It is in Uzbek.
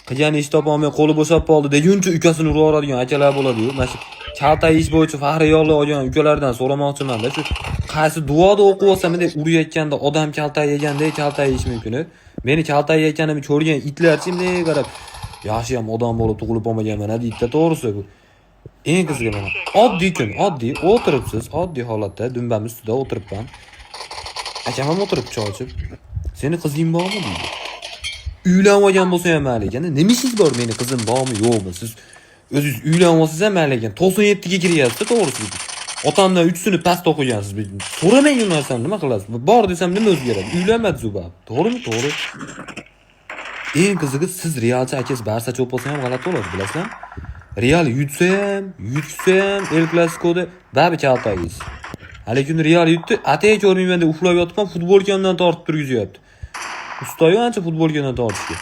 Qilgan ish topolmay qo'li bo'shab qoldi deguncha ukasini urib yuboradigan akalar bo'ladi-yu. Mana shu kalta ish bo'yicha faxriy olgan ukalardan so'ramoqchiman-da, shu qaysi duoda o'qib olsam bunday urayotganda odam kalta yegandek kalta yeyish mumkin. Meni kalta yeyotganimni ko'rgan itlarchi bunday qarab, yaxshiyam odam bo'lib tug'ilib olmaganman a deydi-da, to'g'risi bu. Eng qizig'i mana oddiy kun, oddiy o'tiribsiz, oddiy holatda dumbam ustida o'tiribman. Akam ham o'tirib choy ichib, "Seni qizing bormi?" deydi. Uylanib olgan bo'lsa ham mayli ekan. Nima ishingiz bor meni qizim bormi, yo'qmi? Siz o'zingiz uylanib olsangiz ham mayli ekan. 97 ga kiryapsiz, to'g'risi. Otamdan 3 sinf pastda o'qigansiz. So'ramang u narsani, nima qilasiz? Bor desam nima o'zgaradi? Uylanmadi u baribir. To'g'rimi? To'g'ri. Eng qizig'i siz realchi akangiz Barsachi bo'lib qolsa ham g'alati bo'ladi, bilasizlarmi? Real yutsa ham, yutsa ham El Clasico'da baribir kalta yeysiz. Haligi kuni Real yutdi, atay ko'rmayman deb uxlab yotibman, futbolkamdan tortib turgizyapti. Ustayu ancha futbolkadan tortishga.